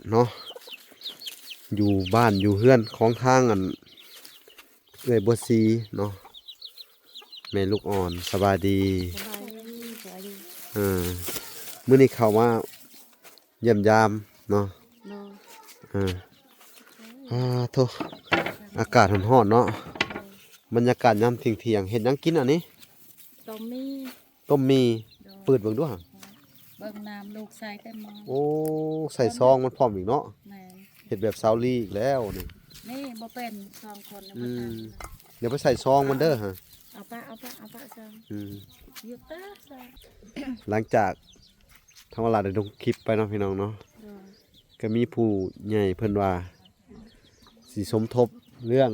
ເນາະ ຢູ່ບ້ານຢູ່ເຮືອນຂອງທາງອັນ ເອື້ອຍບົວສີເນາະ ແມ່ລູກອ່ອນ ສະບາຍດີ. ສະບາຍດີ ສະບາຍດີ. ເອີ ມື້ນີ້ເຂົ້າມາຢ້ຽມຢາມເນາະ. ໂດຍ. ເອີ ອາໂທ້ ອາກາດຮ້ອນໆເນາະ. ໂດຍ. ບັນຍາກາດຍາມທ່ຽງໆ ເຮັດຫຍັງກິນອັນນີ້? ຕົ້ມໝີ່. ຕົ້ມໝີ່. ໂດຍ. ເປີດເບິ່ງດູຫາ. ເບິ່ງນ້ຳລູກໃສ່ແຕ່ໝໍ້. ໂອ້ ໃສ່ຊອງມັນພ້ອມອີກເນາະ. ແມ່ນ. ເຮັດແບບສາວລີອີກແລ້ວນີ້. ນີ້ບໍ່ເປັນ ສອງຄົນ ອືມ ບໍ່ທັນ. ດຽວໄປໃສ່ຊອງມັນເດີຫາ. ເອົາປະ ເອົາປະ ເອົາປະຊອງ. ອືມ ຢູ່ຕາຊອງ. ຫຼັງຈາກທາງວາລາໄດ້ລົງຄລິບໄປເນາະ ພີ່ນ້ອງເນາະ. ໂດຍ. ກໍມີຜູ້ໃຫຍ່ເພິ່ນວ່າ ຊິສົມທົບເລື່ອງ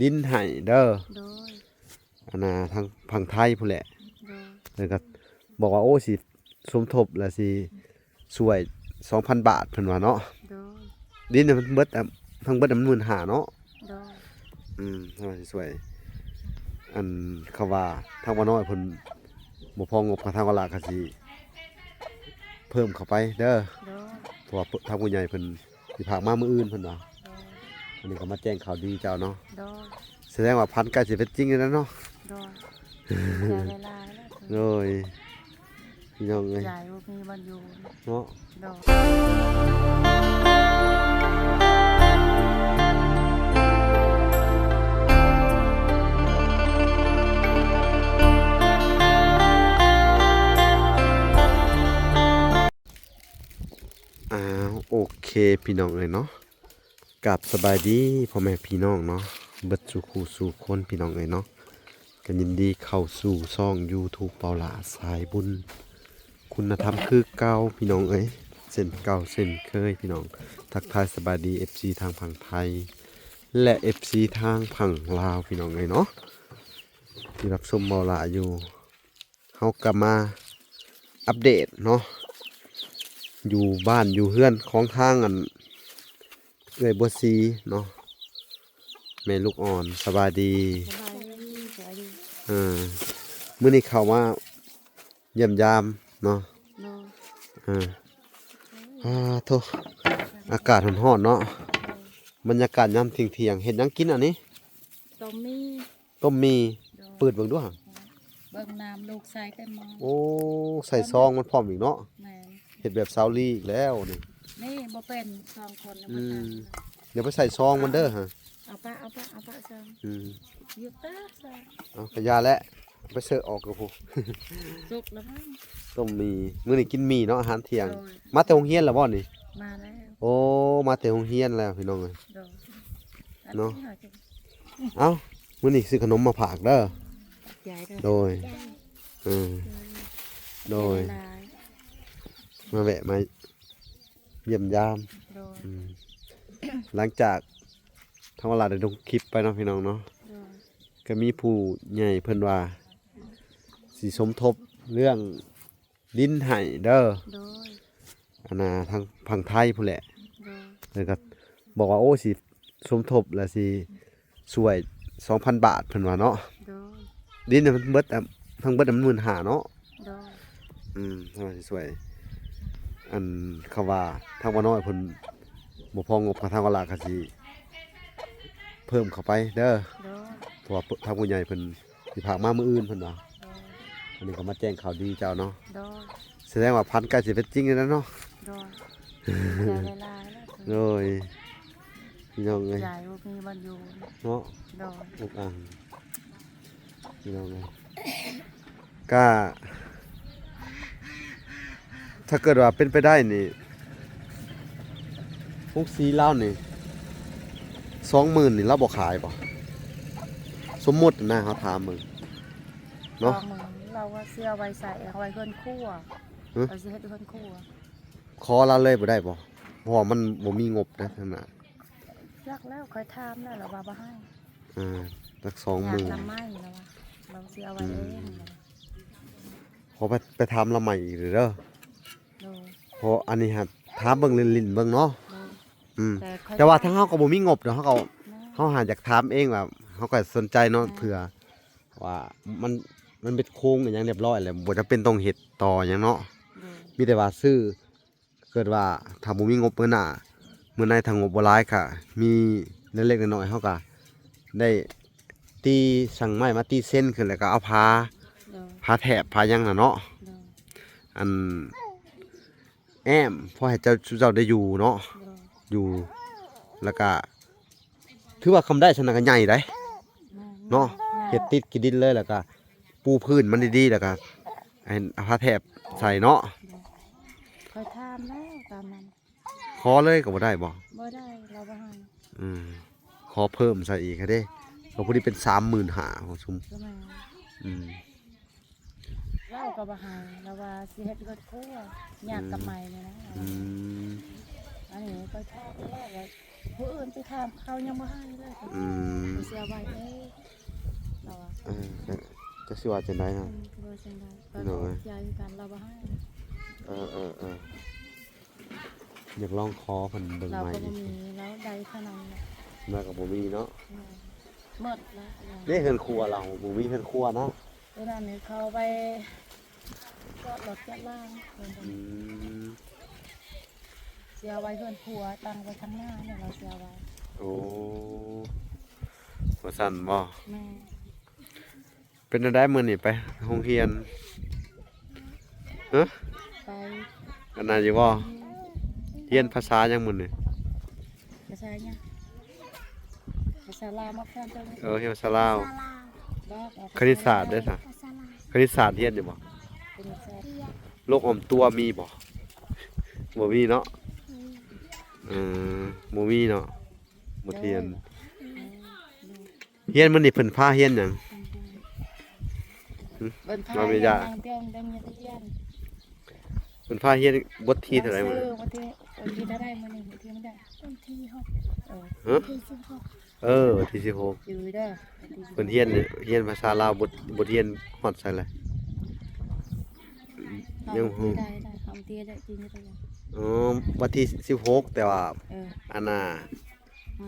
ດິນໃຫ້ເດີ. ໂດຍ. ອັນນ່າ ທາງຝັ່ງໄທພຸ້ນແຫຼະ. ໂດຍ. ເພິ່ນກໍບອກວ່າ ໂອ້ ຊິສົມທົບ ແລ້ວຊິຊ່ວຍສອງພັນບາດ ເພິ່ນວ່າເນາະ. ໂດຍ. ດິນມັນເບິດ ທັງເບິດມັນໝື່ນຫ້າເນາະ. ໂດຍ. ອືມ ເພິ່ນວ່າຊິຊ່ວຍ ອັນ ຄຳວ່າທາງບ່າວນ້ອຍເພິ່ນບໍ່ພໍງົບ ທາງວາລາກໍຊິເພີ່ມເຂົ້າໄປເດີ. ໂດຍ. ເພາະວ່າທາງຜູ້ໃຫຍ່ເພິ່ນ ຊິພາກມາມື້ອື່ນເພິ່ນວ່າ. ໂດຍ. ອັນນີ້ກໍມາແຈ້ງຂ່າວດີເຈົ້າເນາະ. ໂດຍ. ສະແດງວ່າຝັນໃກ້ຊິເປັນຈິງແລ້ວເນາະ. ໂດຍ. ເສຍເວລາແລ້ວ. ໂດຍ. ພີ່ນ້ອງເອີຍ ໃຫຍ່ບໍ່ມີບ່ອນຢູ່ເນາະ. ໂດຍ. ອ້າວ ໂອເຄ ພີ່ນ້ອງເອີຍເນາະ. ກາບສະບາຍດີພໍ່ແມ່ພີ່ນ້ອງເນາະ ເບິດສູ່ຄູ່ສູ່ຄົນ ພີ່ນ້ອງເອີຍເນາະ. ກໍຍິນດີເຂົ້າສູ່ຊ່ອງຢູທູບເບົາຫຼ້າສາຍບຸນ ຄຸນນະທຳຄືເກົ່າ ພີ່ນ້ອງເອີຍ ເຊັ່ນເກົ່າເຊັ່ນເຄີຍ ພີ່ນ້ອງ. ທັກທາຍສະບາຍດີເອັຟຊີທາງຝັ່ງໄທ ແລະ ເອັຟຊີທາງຝັ່ງລາວ ພີ່ນ້ອງເອີຍເນາະ ທີ່ຮັບຊົມເບົາຫຼ້າຢູ່. ເຮົາກໍມາອັບເດດເນາະ ຢູ່ບ້ານຢູ່ເຮືອນຂອງທາງອັນ ເອື້ອຍບົວສີເນາະ ແມ່ລູກອ່ອນ ສະບາຍດີ. ສະບາຍດີ ສະບາຍດີ. ເອີ ມື້ນີ້ເຂົ້າມາຢ້ຽມຢາມເນາະ. ໂດຍ. ເອີ ອາໂທ້ ອາກາດຮ້ອນໆເນາະ. ໂດຍ. ບັນຍາກາດຍາມທ່ຽງໆ ເຮັດຫຍັງກິນອັນນີ້? ຕົ້ມໝີ່. ຕົ້ມໝີ່. ໂດຍ. ເປີດເບິ່ງດູຫາ. ເບິ່ງນ້ຳລູກໃສ່ແຕ່ໝໍ້. ໂອ້ ໃສ່ຊອງມັນພ້ອມອີກເນາະ. ແມ່ນ. ເຮັດແບບສາວລີອີກແລ້ວນີ້. ນີ້ບໍ່ເປັນ ສອງຄົນ ອືມ ບໍ່ທັນ. ດຽວໄປໃສ່ຊອງມັນເດີຫາ. ເອົາປະ ເອົາປະ ເອົາປະຊອງ. ອືມ ຢູ່ຕາຊອງ. ເອົາ ກະຢ່າແຫຼະ ໄປເຊີອອກກັບຜູ້. ສຸກແລ້ວມັ້ງ. ຕົ້ມໝີ່ ມື້ນີ້ກິນໝີ່ເນາະ ອາຫານທ່ຽງ. ໂດຍ. ມາແຕ່ໂຮງຮຽນແລ້ວບໍ່ນີ້? ມາແລ້ວ. ໂອ້ ມາແຕ່ໂຮງຮຽນແລ້ວ ພີ່ນ້ອງເອີຍ. ໂດຍ. ເນາະ. ເອົາ ມື້ນີ້ຊື້ຂະໜົມມາຝາກເດີ. ຂອບໃຈເດີ. ໂດຍ. ເອີ ໂດຍ. ໂດຍ. ມາແວະມາຢ້ຽມຢາມ. ໂດຍ. ອືມ ຫຼັງຈາກທາງວາລາໄດ້ລົງຄລິບໄປເນາະ ພີ່ນ້ອງເນາະ. ໂດຍ. ກໍມີຜູ້ໃຫຍ່ເພິ່ນວ່າ ຊິສົມທົບເລື່ອງ ດິນໃຫ້ເດີ. ໂດຍ. ອັນນ່າ ທາງຝັ່ງໄທພຸ້ນແຫຼະ. ໂດຍ. ເພິ່ນກໍບອກວ່າ ໂອ້ ຊິສົມທົບ ແລ້ວຊິຊ່ວຍສອງພັນບາດ ເພິ່ນວ່າເນາະ. ໂດຍ. ດິນມັນເບິດ ທັງເບິດມັນໝື່ນຫ້າເນາະ. ໂດຍ. ອືມ ເພິ່ນວ່າຊິຊ່ວຍ ອັນ ຄຳວ່າທາງບ່າວນ້ອຍເພິ່ນບໍ່ພໍງົບ ທາງວາລາກໍຊິເພີ່ມເຂົ້າໄປເດີ. ໂດຍ. ເພາະວ່າທາງຜູ້ໃຫຍ່ເພິ່ນ ຊິພາກມາມື້ອື່ນເພິ່ນວ່າ. ໂດຍ. ອັນນີ້ກໍມາແຈ້ງຂ່າວດີເຈົ້າເນາະ. ໂດຍ. ສະແດງວ່າຝັນໃກ້ຊິເປັນຈິງແລ້ວເນາະ. ໂດຍ. ເສຍເວລາແລ້ວ. ໂດຍ. ພີ່ນ້ອງເອີຍ ໃຫຍ່ບໍ່ມີບ່ອນຢູ່ເນາະ. ໂດຍ. ອົກອັ່ງ ພີ່ນ້ອງເອີຍ ກະ ຖ້າເກີດວ່າເປັນໄປໄດ້ນີ້ ຫົກສີ່ລາວນີ້ ສອງໝື່ນນີ້ລາວບໍ່ຂາຍບໍ່? ສົມມຸດນະ ເຮົາຖາມເບິ່ງເນາະ. ສອງໝື່ນ ລາວວ່າຊິເອົາໄວ້ໃສ? ເອົາໄວ້ເຮືອນຄົວ. ຮະ? ລາວຊິເຮັດເຮືອນຄົວ. ຂໍລາວເລີຍບໍ່ໄດ້ບໍ່? ເພາະວ່າມັນບໍ່ມີງົບເດ້ທາງນັ້ນ. ຈັກແລ້ວ ຂ້ອຍຖາມແລ້ວ ລາວວ່າບໍ່ໃຫ້. ອ່າ ຈັກສອງໝື່ນ ຢາກລຳໄມ້ ລາວວ່າ ລາວຊິເອົາໄວ້ເອງ. ອືມ ຂໍໄປ ໄປຖາມລຳໄມ້ອີກເດີ. ໂດຍ. ເພາະອັນນີ້ຫາຖາມເບິ່ງຫຼິ້ນໆເບິ່ງເນາະ. ໂດຍ. ອືມ ແຕ່ ແຕ່ວ່າທາງເຮົາກໍບໍ່ມີງົບດອກ ເຮົາກໍ ເຮົາຫາຢາກຖາມເອງວ່າ ເຮົາກໍສົນໃຈເນາະ. ແມ່ນ. ເພື່ອວ່າມັນ ມັນເປັນໂຄງອີ່ຫຍັງຮຽບຮ້ອຍແລ້ວ ບໍ່ຈຳເປັນຕ້ອງເຮັດຕໍ່ຫຍັງເນາະ. ໂດຍ. ມີແຕ່ວ່າຊື້ ເກີດວ່າຖ້າບໍ່ມີງົບມື້ໜ້າ ມື້ໃນຖ້າງົບບໍ່ຫຼາຍກະມີເລັກໆນ້ອຍໆ ເຮົາກະໄດ້ຕີສັງໄມ້ມາຕີເຊັນຂຶ້ນ ແລ້ວກະເອົາຜ້າ ໂດຍ ຜ້າແຖບຜ້າຫຍັງນະເນາະ ໂດຍ ອັນ ແອ້ມ ພໍໃຫ້ເຈົ້າ ເຈົ້າໄດ້ຢູ່ເນາະ ໂດຍ ຢູ່ ແລ້ວກະຖືວ່າຄຳໄດ້ຊັ້ນນະກະໃຫຍ່ໄດ໋ ແມ່ນ ເນາະ ແມ່ນ ເຮັດຕິດກີ່ດິນເລີຍ ແລ້ວກະປູພື້ນມັນດີໆ ແລ້ວກະໃຫ້ເອົາຜ້າແຖບໃສ່ເນາະ ໂດຍ ຂ້ອຍຖາມແລ້ວຕອນນັ້ນ ຂໍເລີຍກໍບໍ່ໄດ້ບໍ? ບໍ່ໄດ້ ລາວບໍ່ໃຫ້ ອືມ ຂໍເພີ່ມໃສ່ອີກຫັ້ນເດ້ ກໍພໍດີເປັນສາມໝື່ນຫ້າ ປະຊຸມ ກໍແມ່ນ ອືມ ລາວກໍບໍ່ໃຫ້ ລາວວ່າຊິເຮັດເຮືອນຄົວ ຍາກກັບໄມ້ນີ້ນະ ອືມ ອັນນີ້ຂ້ອຍຖາມແລ້ວວ່າ ຜູ້ອື່ນໄປຖາມເຂົາຍັງບໍ່ໃຫ້ເລີຍ ອືມ ເຂົາເສຍໄວ້ເອງ ລາວວ່າ ເອີ ຈັກຊິວ່າຈັ່ງໃດເນາະ ອືມ ວ່າຈັ່ງໃດ ໂດຍ ກໍໃຈຄືກັນ ລາວບໍ່ໃຫ້ ເອີ ເອີ ເອີ ຢາກລອງຂໍເພິ່ນເບິ່ງໃໝ່ ລາວກໍບໍ່ມີ ລາວໄດ້ເທົ່ານັ້ນແຫຼະ ລາວກໍບໍ່ມີເນາະ ແມ່ນ ໝົດລະ ເດ້ ເຮືອນຄົວລາວບໍ່ມີເຮືອນຄົວນະ ຕົວນັ້ນນີ້ເຂົາໄປຈອດລົດຈອດລາງ ອືມ ເສຍໄວ້ເຮືອນຄົວ ຕັ້ງໄວ້ທາງໜ້ານີ້ ລາວເສຍໄວ້ ໂອ້ ວ່າຊັ້ນບໍ? ແມ່ນ ເປັນແນວໃດມື້ນີ້ໄປໂຮງຮຽນ? ຮະ? ໄປ ອັນນັ້ນຢູ່ບໍ່? ຮຽນພາສາຫຍັງມື້ນີ້? ພາສາຫຍັງ? ພາສາລາວມາແຄນເຈົ້າ ເອີ ຮຽນພາສາລາວ ຄະນິດສາດເດ້ຊະ? ພາສາລາວ ຄະນິດສາດຮຽນຢູ່ບໍ່? ຄະນິດສາດ ໂລກອ້ອມຕົວມີບໍ່? ບໍ່ມີເນາະ ອືມ ເອີ ບໍ່ມີເນາະ ບົດຮຽນ ຮຽນມື້ນີ້ເພິ່ນພາຮຽນຫຍັງ? ຫຶ? ເພິ່ນພາຮຽນຫຍັງ? ເພິ່ນພາຮຽນບົດທີເທົ່າໃດມື້ນີ້? ວັນທີ ວັນທີເທົ່າໃດມື້ນີ້? ວັນທີມັນໄດ້ ວັນທີຫົກ ເອີ ຮະ? ວັນທີສິບຫົກ ເອີ ວັນທີສິບຫົກ ຢູ່ເດີ ເພິ່ນຮຽນ ຮຽນພາສາລາວ ບົດ ບົດຮຽນຮອດໃສລະ? ຍັງບໍ່ຮູ້ ໄດ້ ໄດ້ ເຮົາຕິໄດ້ ຕິໄດ້ ອໍ ວັນທີສິບຫົກ ແຕ່ວ່າ ເອີ ອັນນ່າ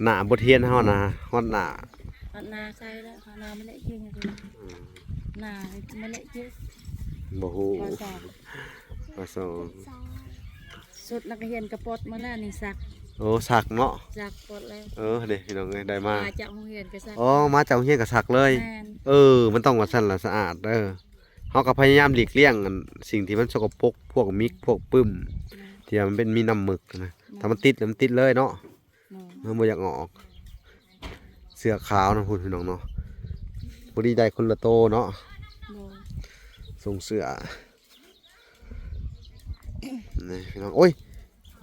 ໜ້າບົດຮຽນເຮົານະ ຮອດໜ້າ ຮອດໜ້າໃສ່ແລ້ວ ຮອດໜ້າມາເລະຈິງ ອືມ ໜ້າມາເລະຈິງ ບໍ່ຮູ້ ປ.ສອງ ປ.ສອງ ຊຸດນັກຮຽນກໍປົດໝົດແລ້ວນີ້ ຊັກ ໂອ້ ຊັກເນາະ ຊັກປົດແລ້ວ ເອີ ເດ້ພີ່ນ້ອງເອີຍ ໄດ້ມາ ມາຈາກໂຮງຮຽນກໍຊັກ ອໍ ມາຈາກໂຮງຮຽນກໍຊັກເລີຍ ແມ່ນ ເອີ ມັນຕ້ອງວ່າຊັ້ນລະ ສະອາດ ເອີ ເຮົາກໍພະຍາຍາມຫຼີກລ້ຽງອັນສິ່ງທີ່ມັນສົກກະປົກ ພວກມິກ ພວກປຶ້ມ ແມ່ນ ທີ່ວ່າມັນເປັນມີນ້ຳໝຶກນະ ແມ່ນ ຖ້າມັນຕິດແລ້ວມັນຕິດເລີຍເນາະ ແມ່ນ ມັນບໍ່ຢາກອອກ ເສື້ອຂາວນະພຸ້ນພີ່ນ້ອງເນາະ ພໍດີໄດ້ຄົນລະໂຕເນາະ ໂດຍ ສົ່ງເສື້ອ ນີ້ພີ່ນ້ອງ ໂອ້ຍ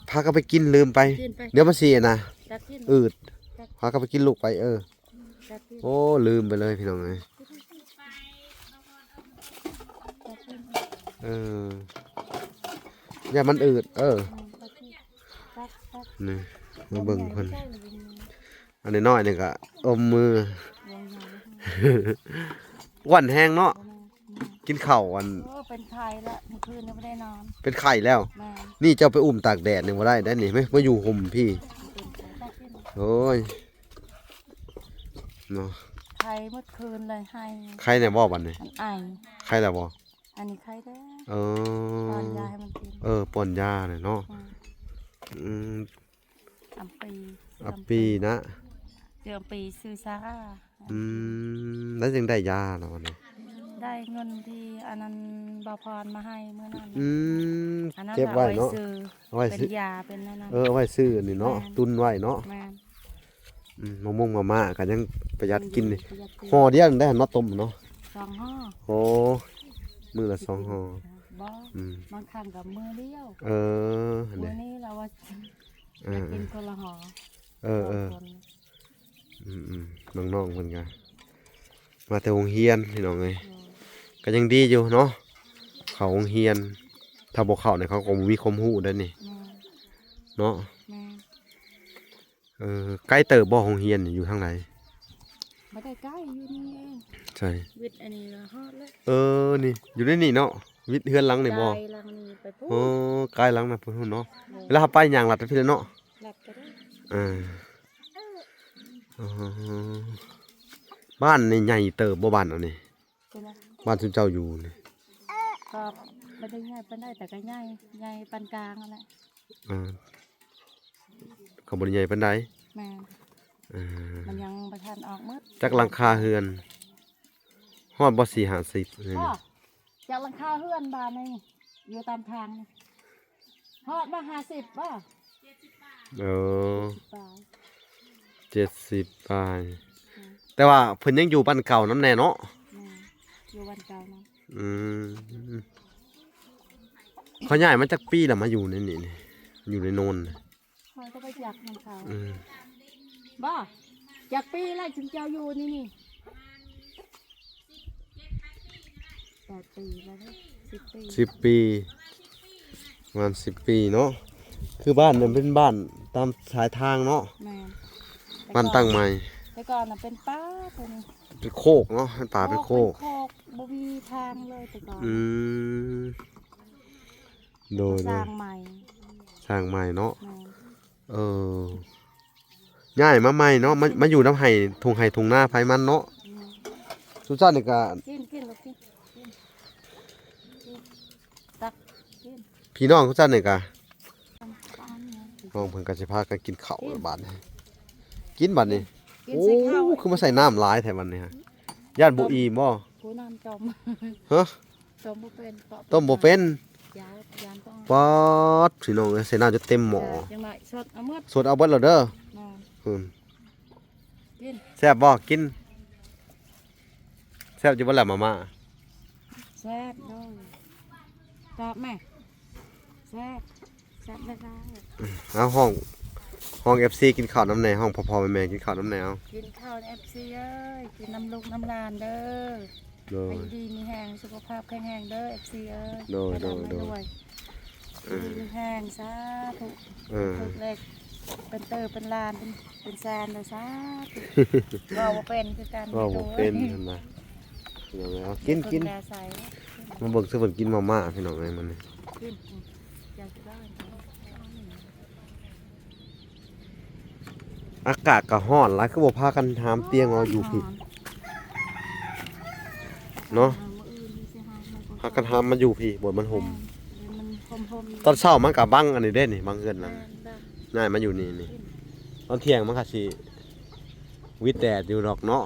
ພາກັນໄປກິນ ລືມໄປ ກິນໄປ ດຽວມັນຊິນະ ຕັກກິນ ອືດ ຕັກ ພາກັນໄປກິນລູກໄປ ເອີ ຕັກກິນ ໂອ້ ລືມໄປເລີຍພີ່ນ້ອງເອີຍ ຕັກກິນ ເອີ ຢ່າມັນອືດ ເອີ ອືມ ຕັກກິນ ຕັກ ຕັກ ນີ້ ມາເບິ່ງເພິ່ນ ອັນນ້ອຍໆນີ້ກໍອົມມື ອ້ວນແຮງເນາະ ກິນເຂົ້າອັນ ໂອ້ ເປັນໄຂ້ແລ້ວ ມື້ຄືນນີ້ບໍ່ໄດ້ນອນ ເປັນໄຂ້ແລ້ວ ແມ່ນ ນີ້ເຈົ້າໄປອຸ້ມຕາກແດດນີ້ບໍ່ໄດ້ໄດ໋ນີ້ ມາ ມາຢູ່ຮົ່ມພີ້ ເປັນໄຂ້ ໂອ້ຍ ເນາະ ໄຂ້ໝົດຄືນເລີຍ ໄຫ້ ໄຂ້ແດ່ບໍ່ບັດນີ້ ອັນໄອ ໄຂ້ແລ້ວບໍ່? ອັນນີ້ໄຂ້ແດ່ ເອີ ປ້ອນຢາໃຫ້ມັນກິນ ເອີ ປ້ອນຢາແຫຼະເນາະ ອືມ ອືມ ອຳປີ ອຳປີນະ ເລື່ອງປີຊື່ຊາອາ ອືມ ແລ້ວຈຶ່ງໄດ້ຢາລະບັດນີ້ ໄດ້ເງິນທີ່ອັນນັ້ນ ບ່າວພອນມາໃຫ້ມື້ນັ້ນ ອືມ ອັນນັ້ນ ເກັບໄວ້ເນາະ ເອົາໄວ້ຊື້ ເອົາໄວ້ຊື້ ເປັນຢາເປັນອັນນັ້ນ ເອີ ເອົາໄວ້ຊື້ອັນນີ້ເນາະ ແມ່ນ ຕຸນໄວ້ເນາະ ແມ່ນ ອືມ ມະມ່ວງມະມ້າກໍຍັງປະຢັດກິນນີ້ ປະຢັດກິນ ຫໍ່ດຽວໜຶ່ງໄດ້ຫັ້ນເນາະ ຕົ້ມເນາະ ສອງຫໍ່ ໂອ້ ມື້ລະສອງຫໍ່ ບໍ່ ອືມ ບາງຄັ້ງກໍມື້ດຽວ ເອີ ມື້ນີ້ລາວວ່າ ເອີ ຢາກກິນຄົນລະຫໍ່ ເອີ ເອີ ສອງຄົນ ອືມໆ ນ້ອງໆເພິ່ນກໍມາແຕ່ໂຮງຮຽນພີ່ນ້ອງເອີຍ ໂດຍ ກໍຍັງດີຢູ່ເນາະ ເຂົ້າໂຮງຮຽນ ຖ້າບໍ່ເຂົ້ານີ້ເຂົາກໍບໍ່ມີຄວາມຮູ້ໄດ໋ນີ້ ແມ່ນ ເນາະ ແມ່ນ ເອີ ໄກເຕີບບໍ່ໂຮງຮຽນນີ້ ຢູ່ທາງໃດ? ບໍ່ໄດ້ໄກ ຢູ່ນີ້ເອງ ໃສ? ວິດອັນນີ້ກໍຮອດແລ້ວ ເອີ ນີ້ ຢູ່ໃນນີ້ເນາະ ວິດເຮືອນຫຼັງນີ້ບໍ່? ໄກຫຼັງນີ້ໄປພຸ້ນ ໂອ້ ໄກຫຼັງນັ້ນພຸ້ນເນາະ ໂດຍ ເວລາເຮົາໄປຍ່າງລັດໄປພີ້ແຫຼະເນາະ ລັດກໍໄດ້ ເອີ ອໍ ບ້ານນີ້ໃຫຍ່ເຕີບບໍ່ ບ້ານອັນນີ້? ເປັນຫຍັງ? ບ້ານຊຸມເຈົ້າຢູ່ນີ້ ກໍບໍ່ໄດ້ໃຫຍ່ປານໃດ ແຕ່ກໍໃຫຍ່ ໃຫຍ່ປານກາງຫັ້ນແຫຼະ ອ່າ ກໍບໍ່ໄດ້ໃຫຍ່ປານໃດ. ແມ່ນ ເອີ ມັນຍັງບໍ່ທັນອອກໝົດ. ຈັກຫຼັງຄາເຮືອນ? ຮອດບໍ່ສີ່ຫ້າສິບນີ້. ຮອດ ຈາກຫຼັງຄາເຮືອນບ້ານນີ້ ຢູ່ຕາມທາງນີ້ ຮອດບໍ່ຫ້າສິບບໍ່? ເອີ ປາຍ ເຈັດສິບປາຍ. ອືມ ແຕ່ວ່າເພິ່ນຍັງຢູ່ບ້ານເກົ່ານຳແນ່ເນາະ. ແມ່ນ ຢູ່ບ້ານເກົ່ານຳ. ອືມ ເຂົາຍ້າຍມາຈັກປີແລ້ວ ມາຢູ່ໃນນີ້ນີ້ ຢູ່ໃນໂນນ? ຂ້ອຍກໍບໍ່ຈັກນຳເຂົາ. ອືມ ບໍ່ ຈັກປີແລ້ວ ຈຸມເຈົ້າຢູ່ນີ້ນີ້? ແປດປີແລ້ວເດ້ ສິບປີ ສິບປີ ປະມານສິບປີເນາະ. ຄືບ້ານນັ້ນເປັນບ້ານຕາມສາຍທາງເນາະ. ແມ່ນ ບ້ານຕັ້ງໃໝ່. ແຕ່ກ່ອນນະເປັນປ່າຕົວນີ້ ເປັນໂຄກເນາະ ເປັນປ່າ ໂຄກ ເປັນໂຄກ ເປັນໂຄກ ບໍ່ມີທາງເລີຍແຕ່ກ່ອນ. ອືມ ໂດຍ ເຂົາສ້າງໃໝ່ ສ້າງໃໝ່ເນາະ. ແມ່ນ ເອີ ຍ້າຍມາໃໝ່ເນາະ ມາ ມາຢູ່ນຳໄຮ່ ທົ່ງໄຮ່ທົ່ງນາໃຜມັນເນາະ. ແມ່ນ ຊຸມເຈົ້ານີ້ກະ ກິນ ກິນ ລູກກິນ ກິນ ຕັກກິນ. ພີ່ນ້ອງຊຸມເຈົ້ານີ້ກະ ນ້ອງເພິ່ນກະຊິພາກັນກິນເຂົ້າ ກິນ ບາດນີ້ ກິນບາດນີ້. ກິນ ໂອ້ ໃສ່ເຂົ້າ ຄືມາໃສ່ນ້ຳຫຼາຍແທ້ບາດນີ້ ຢ້ານບໍ່ອີ່ມບໍ່? ຜູ້ນຳຕົ້ມ ຮະ? ຕົ້ມບໍ່ເປັນ ເກາະ ຕົ້ມບໍ່ເປັນ. ຢ້ານ ຢ້ານຕ້ອງ ປາດ ພີ່ນ້ອງເອີຍ ໃສ່ນ້ຳຈົນເຕັມໝໍ້. ເອີ ຈັ່ງໃດ ສົດເອົາໝົດ ສົດເອົາເບິດແລ້ວເດີ. ແມ່ນ ອືມ ກິນ ແຊບບໍ່? ກິນ ແຊບຢູ່ບໍ່ລະມາມ່າ? ແຊບ ໂດຍ ຕອບແມ່ ແຊບ ແຊບຫຼາຍໆ. ເອົາ ຮ້ອງ ຮ້ອງເອັຟຊີກິນເຂົ້ານຳແດ່ ຮ້ອງພໍ່ໆແມ່ໆກິນເຂົ້ານຳແດ່. ເອົາ ກິນເຂົ້າເອັຟຊີເອີຍ ກິນນຳລູກນຳຫຼານເດີ. ໂດຍ ໃຫ້ຢູ່ດີມີແຮງ ສຸຂະພາບແຂງແຮງເດີ ເອັຟຊີເອີຍ. ໂດຍ ໂດຍ ໂດຍ ເອີ ຢູ່ດີມີແຮງ ສາທຸ. ເອີ ຖືກເລກເປັນເຕີເປັນຫຼານ ເປັນ ເປັນແສນເດີ ສາທຸ. ເວົ້າບໍ່ເປັນຄືກັນ ເວົ້າບໍ່ເປັນຫັ້ນນະ. ເອົາ ກິນ ກິນ ມາເບິ່ງຊິເພິ່ນກິນມາມ່າ ພີ່ນ້ອງເອີຍ ມື້ນີ້ ກິນ ຢາກກິນ. ອາກາດກໍຮ້ອນຫຼາຍ ຄືບໍ່ພາກັນຫາມຕຽງເອົາຢູ່ພີ້ເນາະ? ພາກັນຫາມມາຢູ່ພີ້ ບ່ອນມັນຮົ່ມ. ຕອນເຊົ້າມັນກໍບັງອັນນີ້ເດ້ນີ້ ບັງເຮືອນຫຼັງ. ຍ້າຍມາຢູ່ນີ້ນີ້. ຕອນທ່ຽງມັນກໍຊິຫວິດແດດຢູ່ດອກເນາະ.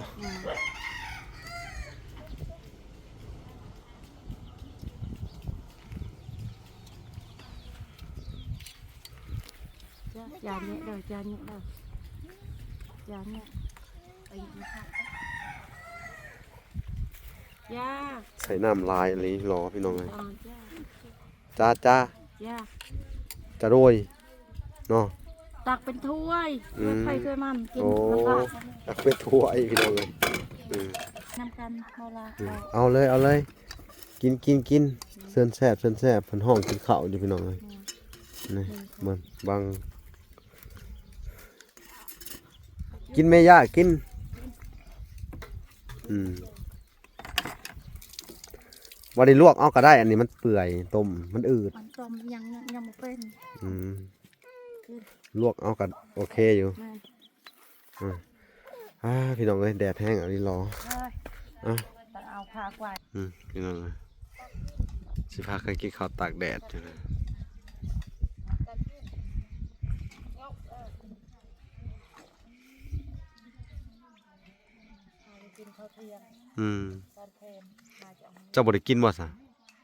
ຈານນີ້ເດີ ຈານນີ້ເດີ ຈານນີ້ ໄປກິນເຂົ້າ. ຈ້າ ໃສ່ນ້ຳຫຼາຍອີ່ຫຼີຫຼໍ ພີ່ນ້ອງເອີຍ. ຈ້າ ຈ້າ ຈ້າ ຈ້າໂດຍ ເນາະ ຕັກເປັນຖ້ວຍ ອືມ ຖ້ວຍໃຜຖ້ວຍມັນ ກິນ ໂອ້ ນ້ຳລາດ ຕັກເປັນຖ້ວຍ ພີ່ນ້ອງເອີຍ. ອືມ ນຳກັນ ເອົາລະ ອືມ ເອົາເລີຍ ເອົາເລີຍ ກິນ ກິນ ກິນ. ອືມ ເຊີນແຊບ ເຊີນແຊບ ເພິ່ນຮ້ອງກິນເຂົ້າຢູ່ ພີ່ນ້ອງເອີຍ. ອືມ ນີ້ ອືມ ເບິ່ງ ບັງ ກິນແມ່ຍ່າ ກິນ. ອືມ ບໍ່ໄດ້ລວກເອົາກໍໄດ້ ອັນນີ້ມັນເປື່ອຍ ຕົ້ມມັນອືດ. ມັນຕົ້ມຍັງ ຍັງ ຍັງບໍ່ເປັນ. ອືມ ລວກເອົາກໍໂອເຄຢູ່. ແມ່ນ ອືມ ອ່າ ພີ່ນ້ອງເອີຍ ແດດແຮງອີ່ຫຼີຫຼໍ. ເອີຍ ອ່ະ ຕ້ອງເອົາຜ້າກວາດ. ອືມ ພີ່ນ້ອງເອີຍ ຊິພາກັນກິນເຂົ້າຕາກແດດຢູ່ນະ. ກິນເຂົ້າທ່ຽງ. ອືມ ຕອນເພນ ເຈົ້າບໍ່ໄດ້ກິນບໍ່ຊະ?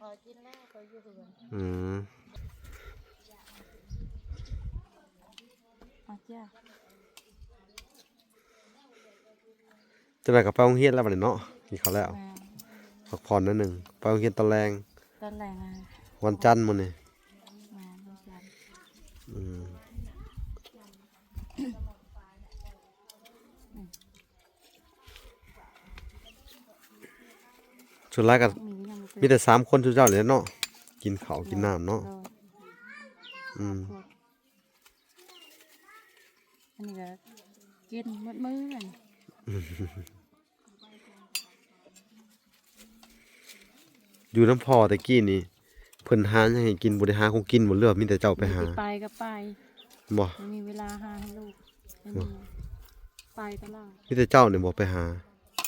ຂ້ອຍກິນແລ້ວ ຂ້ອຍຢູ່ເຮືອນ. ອືມ ອາ ຈ້າ ຈັ່ງໃດກໍໄປໂຮງຮຽນແລ້ວບັດນີ້ເນາະ ກິນເຂົ້າແລ້ວ. ແມ່ນ ພັກຜ່ອນໜ້ອຍໜຶ່ງ ໄປໂຮງຮຽນຕອນແລງ. ຕອນແລງ ອາ ວັນຈັນມື້ນີ້. ແມ່ນ ວັນຈັນ. ອືມ ສ່ວນຫຼາຍກໍມີແຕ່ສາມຄົນ ຊຸມເຈົ້ານີ້ແຫຼະເນາະ ກິນເຂົ້າກິນນ້ຳເນາະ. ໂດຍ ອືມ ອັນນີ້ກໍກິນໝົດມື້ນັ້ນ. ຢູ່ນຳພໍ່ແຕ່ກີ້ນີ້ ເພິ່ນຫາຫຍັງໃຫ້ກິນ ບໍ່ໄດ້ຫາຂອງກິນບໍ່ ຫຼືວ່າມີແຕ່ເຈົ້າໄປຫາ? ມີແຕ່ໄປກໍໄປ ບໍ່ ບໍ່ມີເວລາຫາໃຫ້ລູກໃຫ້ເມຍ. ບໍ່ ໄປຕະຫຼອດ. ມີແຕ່ເຈົ້ານີ້ບໍ່ໄປຫາ?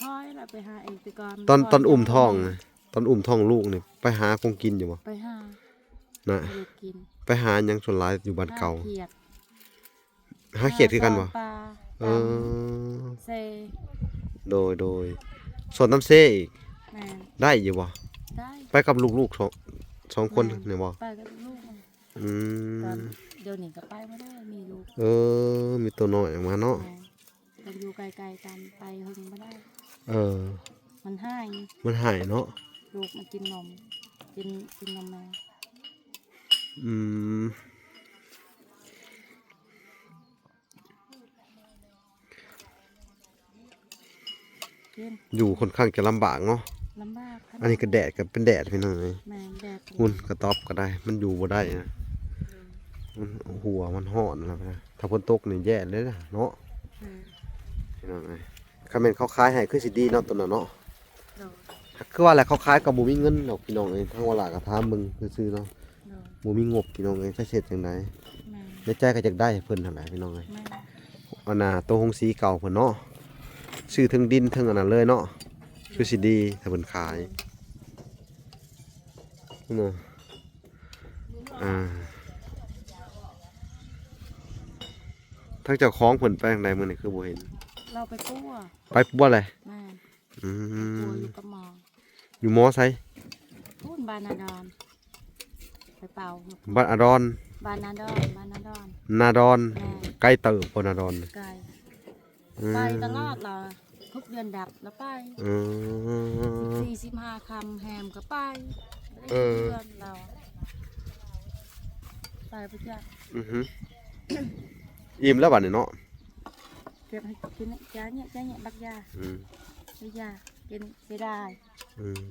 ຂ້ອຍລະໄປຫາເອງແຕ່ກ່ອນ. ຕອນ ຕອນອຸ້ມທ້ອງນະ ຕອນອຸ້ມທ້ອງລູກນີ້ ໄປຫາຂອງກິນຢູ່ບໍ່? ໄປຫານະ ໄປ ไปหาหยังส่วนหลายอยู่บ้านเก่า หาเขียด หาเขียดคือกันบ่ หาซ่อนปลา เออ ตามเซ โดย โดย สวนน้ำเซอีก แม่น ได้อยู่บ่ ได้ ไปกับลูกๆ สอง สองคน แม่น นี่บ่ ไปกับลูก อืม ตอนเดี๋ยวนี้ก็ไปบ่ได้ มีลูก เออ มีตัวน้อยออกมาเนาะ แม่น ต้องอยู่ไกลๆ กัน ไปเฮิงบ่ได้ เออ มันหาย มันหายเนาะ ลูกมันกินนม กิน กินนมแม่ อืม กิน อยู่ค่อนข้างจะลำบากเนาะ ลำบาก อันนี้ก็แดดก็เป็นแดดพี่น้องเอ้ย แม่น แดด หุ่นกระต๊อบก็ได้ มันอยู่บ่ได้นะ อืม มัน หัวมันฮ้อนแล้วนะ ถ้าฝนตกนี่แย่เลยนะเนาะ อืม พี่น้องเอ้ย คันแม่นเขาขายให้คือสิดีเนาะ ตัวนั้นเนาะ โดย คือว่าแหละ เขาขายก็บ่มีเงินดอกพี่น้องเอ้ย ทางวาลาก็ถามเบิ่งซื่อๆ เนาะ โดย บ่มีงบพี่น้องเอ้ย จักสิเฮ็ดจั่งใด แม่น ในใจก็อยากได้ให้เพิ่นหั่นแหละพี่น้องเอ้ย แม่น อันน่ะ ตัวโฮงสีเก่าเพิ่นเนาะ ซื้อเทิงดินเทิงอันนั้นเลยเนาะ คือสิดีถ้าเพิ่นขาย เนาะ อ่า ทางเจ้าของเพิ่นไปทางใดมื้อนี้คือบ่เห็น ลาวไปปัว ไปปัวเลย แม่น อืม ปัวอยู่กับหมอ อยู่หมอไส พู้นบ้านนาดอน ไปเป่า บ้านอาดอน บ้านนาดอน บ้านนาดอน นาดอน แม่น ไกลเติบบ่นาดอน ไกล อืม ไปตลอดล่ะ ทุกเดือนดับแล้วไป อืม สิบสี่ สิบห้า ค่ำแฮมก็ไป เออ เดือนเรา ไปบ่จัก อือฮึ อิ่มแล้วบัดนี้เนาะ เก็บให้กินเนี่ย จ้าเนี่ย จ้าเนี่ย บักยา อืม บักยา กินเสียดาย อืม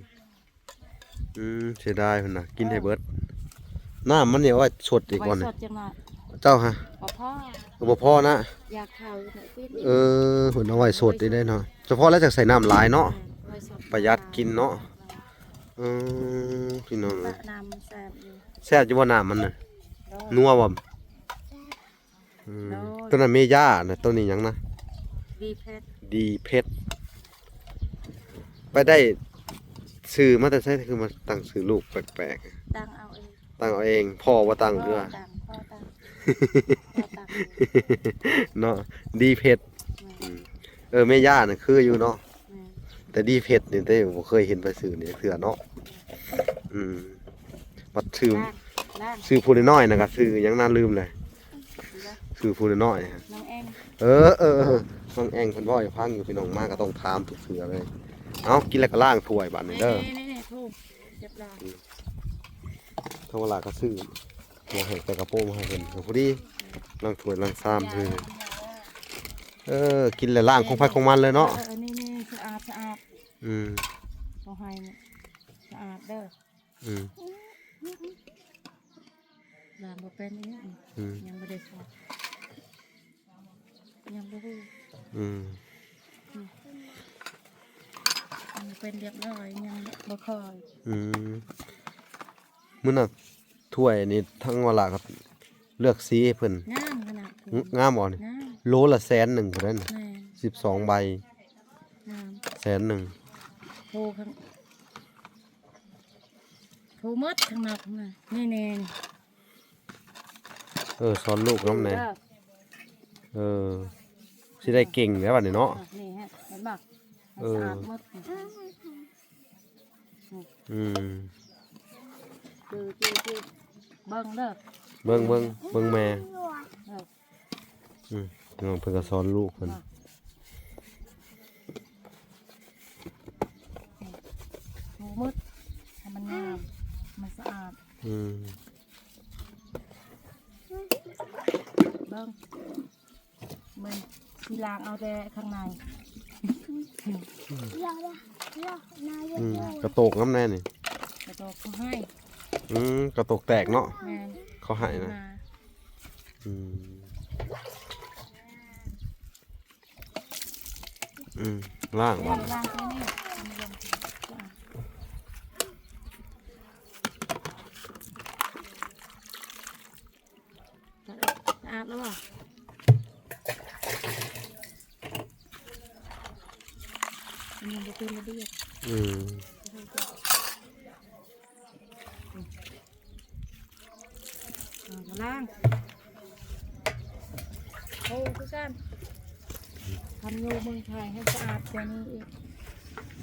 อืม เสียดายพุ่นน่ะ กินให้เบิด เออ น้ำมันเนี่ยเอาไว้สดอีกบ่นี่ ไว้สดจังหน่อย เจ้าฮะ บ่พอ บ่พอนะ อยากเข้าเนี่ย เออ เพิ่นเอาไว้สดอีกได้เนาะ เฉพาะแล้วจักใส่น้ำหลายเนาะ เออ ไว้สด ประหยัดกินเนาะ เออ พี่น้องเอ้ย น้ำมันแซ่บอยู่ แซ่บอยู่บ่น้ำมันน่ะ โดย นัวบ่ อืม โดย ตัวนั้นเมย่านะ ตัวนี้หยังนะ ดีเพชร ดีเพชร ไปได้ชื่อมาแต่ไส คือมาตั้งชื่อลูกแปลกๆ ตั้งเอาเอง ตั้งเอาเอง พ่อบ่ตั้งเทื่อ พ่อตั้ง พ่อตั้ง พ่อตั้ง เนาะ ดีเพชร แม่น อืม เออ เมย่าน่ะคืออยู่เนาะ แม่น แต่ดีเพชรนี่เด้ บ่เคยเห็นไปชื่อนี่เทื่อเนาะ อืม บัดชื่อ ล่าง ล่าง ชื่อผู้น้อยๆ นะก็ชื่อหยังนะ ลืมเลย ชื่อผู้น้อยๆ นะ น้องแอง เออ เออ เออ น้องแองเพิ่นเว้าให้ฟังอยู่ พี่น้องมาก็ต้องถามทุกเทื่อเลย เอ้า กินแล้วก็ล้างถ้วยบัดนี้เด้อ นี่ๆๆ ถูก เรียบร้อย อืม ทางเวลาก็ซื้อหม้อแฮงใส่กระโปรงมาให้เพิ่น ก็พอดี ล้างถ้วยล้างชามคือ เออ กินแล้วล้างของไผของมันเลยเนาะ เออ นี่ๆ สะอาด สะอาด อืม เขาให้เนี่ย สะอาดเด้อ อืม ล้างบ่เป็นอีหยัง อืม ยังบ่ได้สอน ยังบ่ฮู้ อืม อืม ยังเป็นเรียบร้อย ยังบ่ค่อย อืม มื้อน่ะ ถ้วยนี่ทางวาลาก็เลือกสีให้เพิ่น งามขนาด ง- งามบ่นี่ งาม โลละแสนหนึ่งพุ้นเด้ แม่น สิบสองใบ งาม แสนหนึ่ง โทรข้าง โทรหมดข้างนอกนะ นี่ๆ นี่ เออ สอนลูกนำแหน่ เออ สิได้เก่งแล้วบัดนี้เนาะ อ่ะ นี่ฮะ เห็นบ่ เออ สะอาดหมด อืม คือ คือ คือ เบิ่งเด้อ เบิ่ง เบิ่ง เบิ่งแม่ เออ อืม เพิ่นก็สอนลูกเพิ่น อ่ะ ถูหมด ให้มันงาม มันสะอาด อืม เบิ่ง มันสิล้างเอาแต่ข้างใน อืม กระโตกนำแหน่นี่ กระโตกเขาให้ อืม กระโตกแตกเนาะ แม่น เขาให้นะ มา อืม อืม ล้าง เออ ก่อน ล้างแค่นี้ สะอาดแล้วบ่ มันยังบ่เป็นระเบียบ อืม เออ ໂອ້ ຄືກັນ ຄັນຢູ່ເມືອງໄທໃຫ້ສະອາດກວ່ານີ້ອີກ.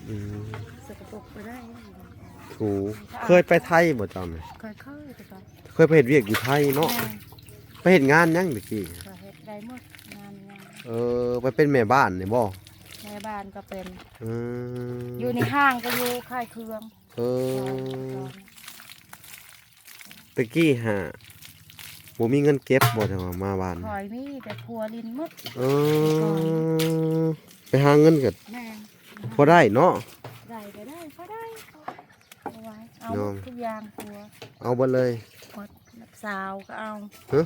ອືມ ສະກະປົກບໍ່ໄດ້. ໂອ້ ສະອາດ. ເຄີຍໄປໄທບໍ່ເຈົ້ານີ້? ເຄີຍ ເຄີຍແຕ່ກ່ອນ ເຄີຍໄປເຮັດວຽກຢູ່ໄທເນາະ. ແມ່ນ. ໄປເຮັດງານຫຍັງແຕ່ກີ້? ກໍເຮັດໄດ້ໝົດ ງານຫຍັງ. ເອີ ໄປເປັນແມ່ບ້ານນີ້ບໍ່? ແມ່ບ້ານກໍເປັນ. ອືມ ຢູ່ໃນຫ້າງກໍຢູ່ຂາຍເຄື່ອງ. ເອີ ແຕ່ກີ້ຫາບໍ່ມີເງິນເກັບບໍ່ ຈັ່ງວ່າມາບ້ານ? ຂ້ອຍມີ ແຕ່ຜົວຫຼິ້ນໝົດ. ເອີ ແຕ່ກ່ອນ ໄປຫາເງິນກໍ ແມ່ນ ພໍໄດ້ເນາະ. ໄດ້ກໍໄດ້ ພໍໄດ້ ເອົາໄວ້ ເອົາ ເນາະ ໝົດທຸກຢ່າງຜົວ. ເອົາເບິດເລີຍ ໝົດ. ສາວກໍເອົາ. ຮະ?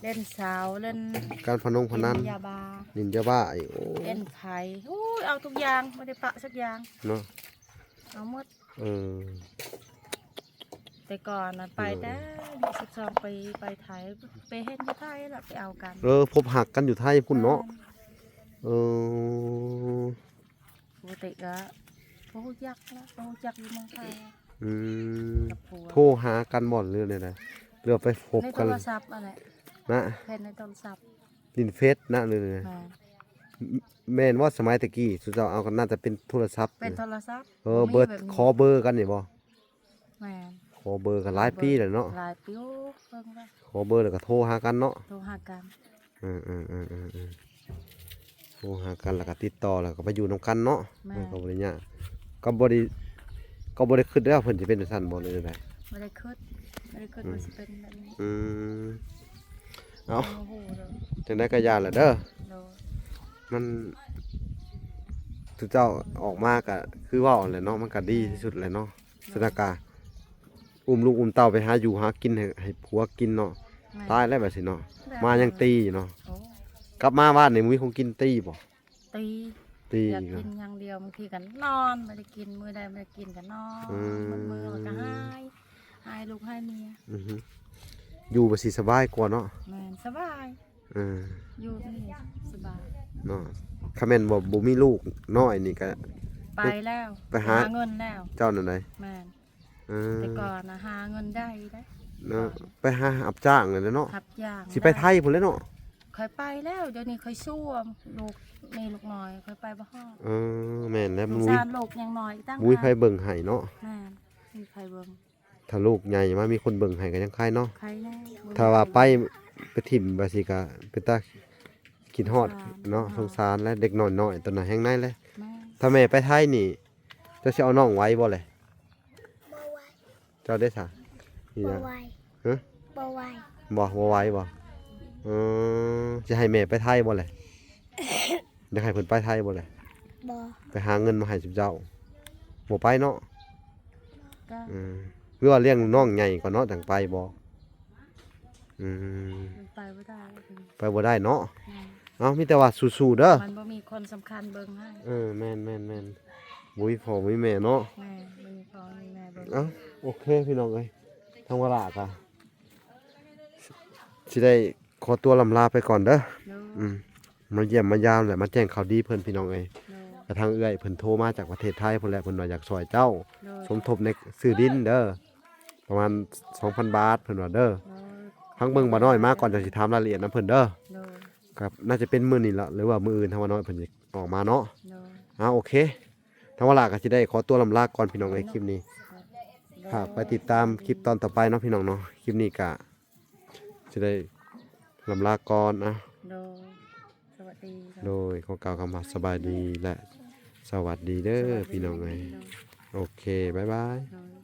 ຫຼິ້ນສາວ ຫຼິ້ນການພະນົງພະນັນ ຫຼິ້ນຢາບ້າ ຫຼິ້ນຢາບ້າອີກ. ໂອ້ ຫຼິ້ນໄພ ໂອ້ຍ ເອົາທຸກຢ່າງ ບໍ່ໄດ້ປະສັກຢ່າງເນາະ. ເອົາໝົດ. ເອີ ແຕ່ກ່ອນນະ ໄປແຕ່ ໂດຍ ສິບສອງປີ ໄປໄທ ໄປເຮັດຢູ່ໄທລະ ໄປເອົາກັນ. ເອີ ພົບຮັກກັນຢູ່ໄທພຸ້ນເນາະ. ແມ່ນ. ເອີ ປົກກະຕິກະບໍ່ຮູ້ຈັກລະ ບໍ່ຮູ້ຈັກຢູ່ເມືອງໄທ. ອືມ ກັບຜົວ ໂທຫາກັນບໍ່ ຫຼືແນວໃດ ຫຼືວ່າໄປພົບກັນ? ໃນໂທລະສັບຫັ້ນແຫຼະນະ ເຫັນໃນໂທລະສັບ ຫຼິ້ນເຟສນະ ຫຼືແນວໃດ? ແມ່ນ. ແມ່ນບໍ່ ສະໄໝແຕ່ກີ້ ຊຸມເຈົ້າເອົາ ກໍໜ້າຈະເປັນໂທລະສັບ. ເປັນໂທລະສັບ. ເອີ ບໍ່ມີ ເບີດ ແບບນີ້ ຂໍເບີກັນນີ້ບໍ່? ແມ່ນ. ຂໍເບີກໍຫຼາຍປີແລ້ວເນາະ. ຫຼາຍປີ ໂອ້ ເບິ່ງແລ້ວ ຂໍເບີແລ້ວກໍໂທຫາກັນເນາະ. ໂທຫາກັນ. ເອີໆໆໆໆ ໂທຫາກັນ ແລ້ວກໍຕິດຕໍ່ ແລ້ວກໍໄປຢູ່ນຳກັນເນາະ. ແມ່ນ. ມັນກໍບໍ່ໄດ້ຍາກ ກໍບໍ່ໄດ້ ກໍບໍ່ໄດ້ຄິດແລ້ວເພິ່ນຊິເປັນຈັ່ງຊັ້ນບໍ່ ຫຼືໃດ? ບໍ່ໄດ້ຄິດ ບໍ່ໄດ້ຄິດ ອືມ ວ່າຊິເປັນແບບນີ້. ອືມ ເອົ້າ ຍັງບໍ່ຮູ້ເລີຍ ຈັ່ງໃດກໍຢ່າແຫຼະເດີ. ໂດຍ. ມັນ ຊຸມເຈົ້າອອກມາກໍຄືເວົ້າຫັ້ນແຫຼະເນາະ ມັນກໍດີທີ່ສຸດແຫຼະເນາະ. ໂດຍ. ຊັ້ນນະກະ ອຸ້ມລູກອຸ້ມເຕົ້າໄປຫາຢູ່ຫາກິນໃຫ້ ໃຫ້ຜົວກິນເນາະ. ແມ່ນ. ຕາຍແລ້ວບາດນີ້ເນາະ. ແມ່ນ. ໝາຍັງຕີຢູ່ເນາະ. ໂອ້ ກັບມາບ້ານນີ້ມີຂອງກິນຕີບໍ່? ຕີ ຕີ ຢາກກິນຢ່າງດຽວ ບາງທີກໍນອນ ບໍ່ໄດ້ກິນ ມື້ໃດບໍ່ໄດ້ກິນກໍນອນ. ອືມ ໝົດມື້ແລ້ວກໍໄຫ້ ໄຫ້ລູກໄຫ້ເມຍ. ອືຮຶ ຢູ່ບາດຊິສະບາຍກວ່າເນາະ. ແມ່ນ ສະບາຍ. ເອີ ຢູ່ນີ້ສະບາຍເນາະ. ຄັນແມ່ນວ່າບໍ່ມີລູກນ້ອຍນີ້ກໍໄປແລ້ວ ໄປຫາ ໄປຫາເງິນແລ້ວ. ເຈົ້ານັ້ນໃດ? ແມ່ນ. ເອີ ແຕ່ກ່ອນນະຫາເງິນໄດ້ເດ້ ເນາະ. ໄປຫາຮັບຈ້າງນັ້ນແຫຼະເນາະ. ຮັບຈ້າງ ຊິໄປໄທພຸ້ນແຫຼະເນາະ. ຂ້ອຍໄປແລ້ວ ດຽວນີ້ຂ້ອຍຊວມ ລູກມີລູກນ້ອຍ ຂ້ອຍໄປບໍ່ຮອດ. ເອີ ແມ່ນແລ້ວ ສງສານລູກຍັງນ້ອຍອີກຕ່າງຫາກ ບໍ່ມີໃຜເບິ່ງໃຫ້ເນາະ. ແມ່ນ ບໍ່ມີໃຜເບິ່ງ. ຖ້າລູກໃຫຍ່ມາມີຄົນເບິ່ງໃຫ້ກໍຍັງໄຄເນາະ. ໄຄແນ່. ຖ້າວ່າໄປ ໄປຖິ້ມວ່າຊີ້ກໍເປັນຕາຄິດຮອດເນາະ. ສົງສານ ສົງສານ ແລະ ເດັກນ້ອຍໆ ຕອນນັ້ນແຮງໃນແຫຼະ. ແມ່ນ. ຖ້າແມ່ໄປໄທນີ້ ເຈົ້າຊິເອົານ້ອງໄວ້ບໍ່ແຫຼະ? ບໍ່ໄວ້. ເຈົ້າເດ້ຊະ? ບໍ່ໄວ້. ຮະ? ບໍ່ໄວ້. ບໍ່ ບໍ່ໄວ້ບໍ່? ເອີ ຊິໃຫ້ແມ່ໄປໄທບໍ່ແຫຼະ? ຢາກໃຫ້ເພິ່ນໄປໄທບໍ່ແຫຼະ? ບໍ່. ໄປຫາເງິນມາໃຫ້ຊຸມເຈົ້າ ບໍ່ໄປເນາະ. ກໍ ອືມ ຫຼືວ່າລ້ຽງນ້ອງໃຫຍ່ກ່ອນເນາະ ຈັ່ງໄປບໍ່? ອືມ ໄປບໍ່ໄດ້ ໄປບໍ່ໄດ້ເນາະ. ແມ່ນ. ເອົ້າ ມີແຕ່ວ່າສູ້ໆເດີ ມັນບໍ່ມີຄົນສຳຄັນເບິ່ງໃຫ້. ເອີ ແມ່ນໆໆ ບໍ່ມີພໍ່ບໍ່ມີແມ່ເນາະ. ແມ່ນ ບໍ່ມີພໍ່ບໍ່ມີແມ່ເບິ່ງ. ເອົ້າ ໂອເຄ ພີ່ນ້ອງເອີຍ ທາງວາລາກະຊິໄດ້ ຂໍຕົວລ່ຳລາໄປກ່ອນເດີ. ໂດຍ. ອືມ ມາຢ້ຽມມາຢາມ ແລະ ມາແຈ້ງຂ່າວດີເພິ່ນ ພີ່ນ້ອງເອີຍ. ໂດຍ. ກະທາງເອື້ອຍເພິ່ນໂທມາຈາກປະເທດໄທພຸ້ນແຫຼະ ເພິ່ນວ່າຢາກຊ່ອຍເຈົ້າ ໂດຍ ສົມທົບໃນຊື້ດິນເດີ ປະມານສອງພັນບາດ ເພິ່ນວ່າເດີ. ໂດຍ. ທາງເບິ່ງບ່າວນ້ອຍມາກ່ອນ ຈັ່ງຊິຖາມລາຍລະອຽດນຳເພິ່ນເດີ. ໂດຍ. ກໍໜ້າຈະເປັນມື້ນີ້ລະ ຫຼືວ່າມື້ອື່ນ ທາງບ່າວນ້ອຍເພິ່ນຊິອອກມາເນາະ. ໂດຍ. ອ່າ ໂອເຄ ທາງວາລາກໍຊິໄດ້ຂໍຕົວລ່ຳລາກ່ອນ ພີ່ນ້ອງເອີຍ. ຄລິບນີ້ ໂດຍ ຝາກໄປຕິດຕາມຄລິບຕອນຕໍ່ໄປເນາະ ພີ່ນ້ອງເນາະ. ຄລິບນີ້ກະ ຊິໄດ້ລ່ຳລາກ່ອນນະ. ໂດຍ ສະຫວັດດີ. ໂດຍ ຂໍກ່າວຄຳວ່າສະບາຍດີ ແລະ ສະຫວັດດີເດີ ສະຫວັດດີ ພີ່ນ້ອງເອີຍ. ໂດຍ. ໂອເຄ ບາຍບາຍ. ໂດຍ.